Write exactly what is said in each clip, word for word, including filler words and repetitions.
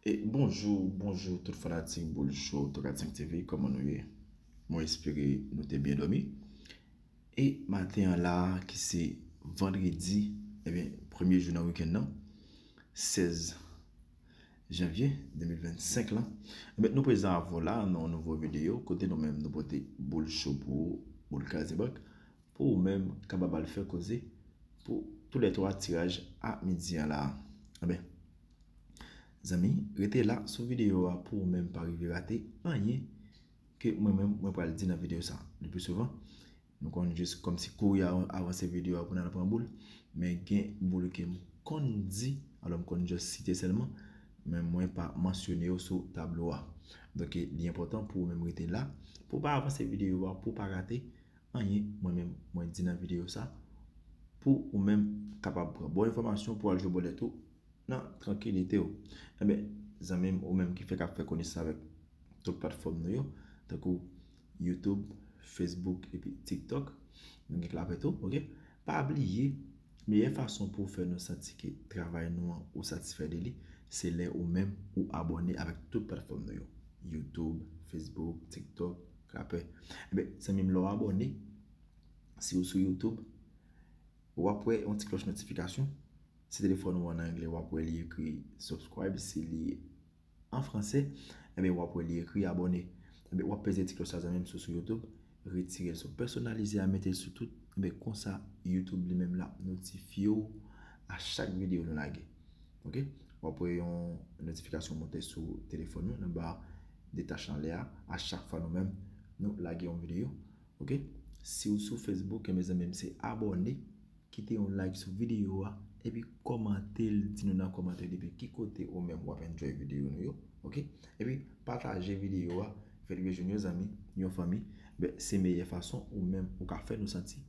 E bonjou, bonjou tout fanatik Boul Show Tokatink T V, kòman nou ye? Mwen espere nou te byen dòmi. E maten an la, ki se vandredi, ebyen, premye jou nan wikenn nan, sèz janvye de mil vennsenk lan, ebyen, nou prezan avè w la nan yon nouvo videyo, kote nou menm nou pote Boul Show pou ou, Boul Kraze Bank, pou ou menm kapab al fè koze pou tou lè twa tiraj a midi an la. Ebyen, zanmi, rete la sou videyo a pou ou menm pa rive rate anyen ke mwen menm mwen pral di nan videyo sa. Le pli souvan, nou konn jis kòmsi kouri a- avanse videyo a pou n al pran boul, men gen boul ke m konn di, alò m konn just site sèlman, men mwen pa mansyone yo sou tablo a. Donk, li enpòtan pou ou menm rete la, pou w pa avanse videyo a, pou w pa rate anyen mwen menm mwen di nan videyo sa, pou ou menm kapab pran bon enfòmasyon pou al jwe bòlèt ou nan trankilite w. Ebyen, zanmi m, ou menm ki fèk ap fè konesans avèk tout platfòm nou yo, tankou YouTube, Facebook, epi TikTok, nou gen Klapè tou, oke? Pa bliye, meyè fason pou w fè nou santi ke travay nou an ou satisfè de li, se lè ou menm ou abòne avèk tout platfòm nou yo. YouTube, Facebook, TikTok, Klapè. Ebyen, zanmi m, lè w abòne, si w sou YouTube, w ap wè yon ti klòch notifikasyon. Si telefòn ou an anglè, w ap wè li ekri subscribe. Si li an franse, ebyen, w ap wè li ekri abòne. Ebyen, w ap peze ti klòch sa, zanmi m, sou, sou YouTube, retire l sou pèsonalize a, mete l sou tout. Ebyen, konsa, YouTube li menm l ap notifye w a chak videyo nou lage. Oke? W ap wè yon notifikasyon monte sou telefòn nou, nan ba de tach anlè a, a chak fwa nou menm nou lage yon videyo. Oke? Si w sou Facebook, ebyen, zanmi m, se abòne, kite yon like sou videyo a, epi kòmante l, di nou nan kòmantè depi ki kote ou menm w ap enjoy videyo nou yo, oke? Epi pataje videyo a, fè l rive jwenn yon zanmi, yon fanmi, ben, se meyè fason ou menm ou ka fè nou santi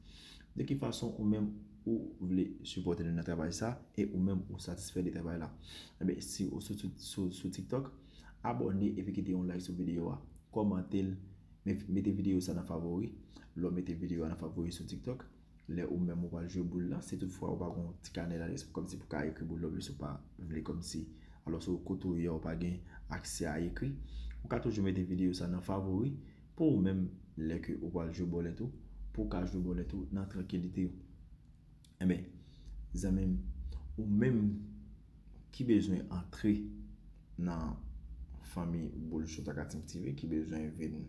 de ki fason ou menm ou vle sipòte nou nan travay sa, e ou menm ou satisfè de travay la. Ebyen, si ou sou, sou, sou, sou TikTok, abòne epi kite yon like sou videyo a, kòmante l, met- mete videyo sa nan favori. Lè w mete videyo a nan favori sou TikTok, lè ou menm ou pral jwe boul lan, si toutfwa ou pa gen yon ti kanè la, kòmsi pou ka ekri boul lan, oubyen si w pa vle kòmsi, alò si w kote ou ye a ou pa gen aksè a ekri, ou ka toujou mete videyo sa nan favori pou ou menm lè ke ou pral jwe bòlèt ou, pou w ka jwe bòlèt ou nan trankilite w. Ebyen, zanmi m, ou menm ki bezwen antre nan fanmi Boul Show Tokatink T V, ki bezwen vin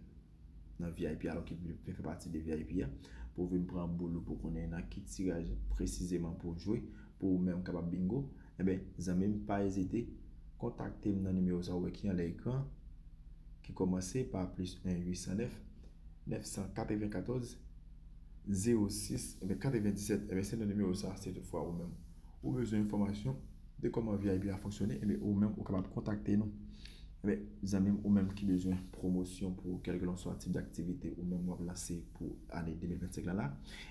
nan V I P, alò ki vle fè pati de V I P a, pou w vin pran boul ou, pou w konnen nan ki tiraj presizeman pou w jwe, pou ou menm kapab bingo, ebyen, zanmi m, pa ezite, kontakte m nan nimewo sa w wè ki anlè ekran, ki kòmanse pa plis en uit san nèf, nèf san katrevenkatòz, zewo sis, ebyen, katrevendisèt, ebyen, se nan nimewo sa, si toutfwa ou menm ou bezwen enfòmasyon de kòman V I P a fonksyone, ebyen, ou menm ou kapab kontakte nou. Ebyen, zanmi m, ou menm ki bezwen pwomosyon pou kèlkelanswa tip daktivite ou menm w ap lanse pou ane de mil vennsenk lan la,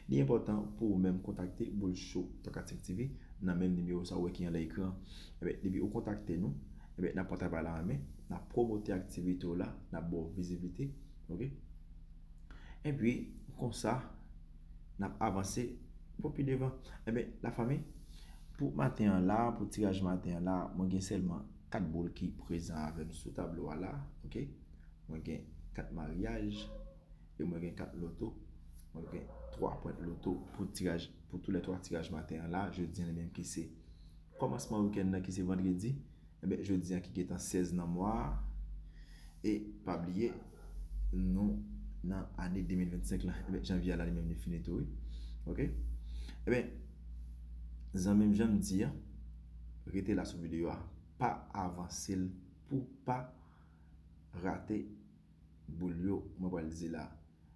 li enpòtan pou ou menm kontakte Boul Show Tokatink T V nan menm nimewo sa w wè ki anlè ekran. Ebyen, depi ou kontakte nou, ebyen, n ap pran travay la an men, n ap pwomote aktivite w la, n ap ba w viziblite, oke? Epi, konsa, n ap avanse pou pi devan. Ebyen, lafanmi, pou maten an la, pou tiraj maten an la, mwen gen sèlman kat boul ki prezan avè m sou tablo a la, oke? Mwen gen kat maryaj, e mwen gen kat loto. Mwen gen twa pwent loto pou tiraj, pou tou lè twa tiraj maten an la, jodi an li menm ki se kòmansman wikenn nan ki se vandredi, ebyen, jodi an ki gentan sèz nan mwa a, e pa bliye, nou nan ane de mil vennsenk lan, ebyen, janvye a la li menm li fini tou, wi. Oke? Ebyen, zanmi m, jan m di a, rete la sou videyo a, pa avanse l pou pa rate boul yo, mwen pral di la.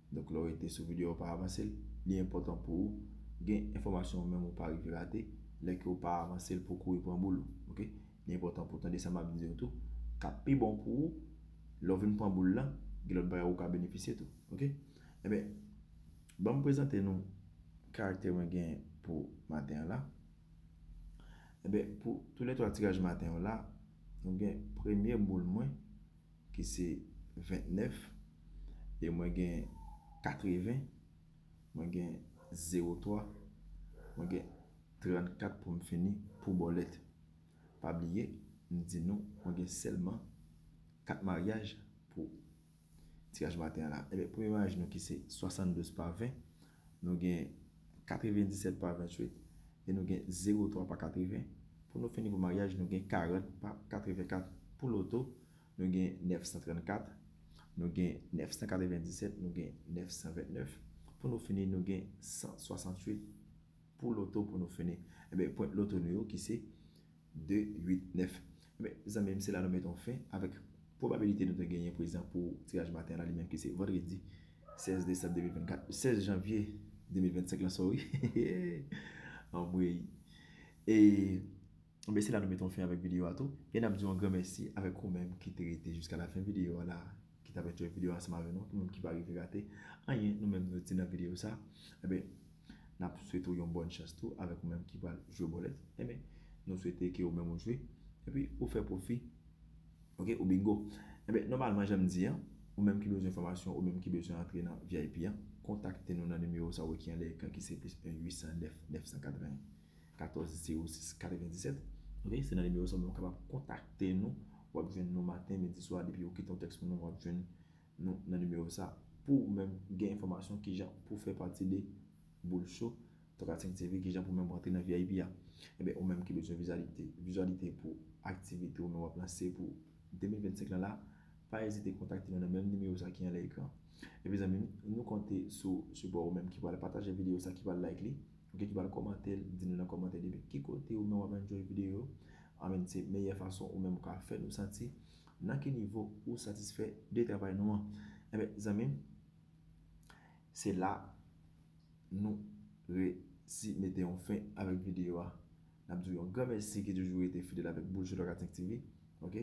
Donk, lè w rete sou videyo a, w pa avanse l, li enpòtan pou ou gen enfòmasyon ou menm ou pa rive rate, lè ke w pa avanse l pou w kouri pran boul ou, oke? Li enpòtan pou w tande sa m ap di yo tou, k ap pi bon pou ou, lè w vin pran boul lan, gen lòt bagay ou ka benefisye tou, oke? Ebyen, ban m prezante nou karaktè mwen gen pou maten an la. Ebyen, pou tou lè twa tiraj maten an la, nou gen premye boul mwen, ki se vennèf, e mwen gen katreven, mwen gen zewo twa, mwen gen trannkat pou m fini pou bòlèt. Pa bliye, M di nou, mwen gen sèlman kat maryaj pou tiraj maten an la. Ebyen, premye maryaj nou ki se swasanndouz pa ven, nou gen katrevendisèt pa venntuit, e nou gen zewo twa pa katreven. Pou nou fini pou maryaj, nou gen karant pa katrevenkat. Pou loto, nou gen nèf san trannkat, nou gen nèf san katrevendisèt, nou gen nèf san vennèf. Pou nou fini, nou gen san swasanntuit pou loto pou nou fini. Ebyen, pwen loto nou yo ki se de, uit, nèf. Ebyen, zanmi m, se la nou mete yon fen avèk pwobabilite nou te genyen prezan pou tiraj maten an la, li menm ki se vandredi sèz desanm de mil vennkat, sèz janvye de mil vennsenk lan, sorry. Anmwey. E, ebyen, se la nou mete yon fen avèk videyo a tou. E n ap di yon gran mèsi avèk ou menm ki te rete jiska lafen videyo a la, ki t ap enjoy videyo ansanm avè nou, ou menm ki pa rive rate anyen, nou menm nou di nan videyo sa. Ebyen, n ap swete w yon bòn chans tou avèk ou menm ki pral jwe bòlèt. Ebyen, nou swete ke ou menm ou jwe, epi ou fè pwofi, ok, ou bingo. Ebyen, nòmalman, jan m di an, ou menm ki bezwen enfòmasyon, ou menm ki bezwen antre nan V I P an, kontakte nou nan nimewo sa w wè ki anlè ekran ki se plis en uit san nèf nèf san katreven katòz zewo sis katrevendisèt. Ok, se nan nimewo sa w menm w kapab kontakte nou. W ap jwenn nou maten, midi, swa, depi ou kite yon tèks pou nou, w ap jwenn nou nan nimewo sa. Pou ou menm gen enfòmasyon kijan pou fè pati de Boul Show, Tòkating T V, kijan pou menm rantre nan V I P a. Ebyen, ou menm ki bezwen vizyalite, vizyalite pou aktivite ou menm w ap lanse pou de mil vennsenk lan la, pa ezite kontakte nou nan menm nimewo sa ki anlè ekran. Epi zanmi m, nou konte sou sipò ou menm ki pral pataje videyo sa, ki pral like li, ok, ki pral kòmante l, di nou nan kòmantè depi ki kote ou menm w ap enjoy videyo yo. Amen, se meyè fason ou menm ou ka fè nou santi nan ki nivo ou satisfè de travay nou an. Ebyen, zanmi m, se la nou resi mete yon fen avèk videyo a. N ap di w yon gran mèsi ki toujou rete fidèl avèk Boul Show Tòkating T V. Ok?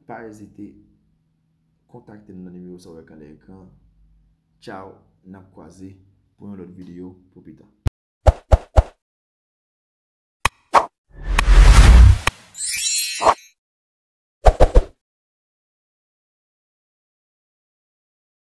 Pa ezite kontakte nou nan nimewo sa w wè k anlè ekran. Tchaw, n ap kwaze pou yon lòt videyo pou pita.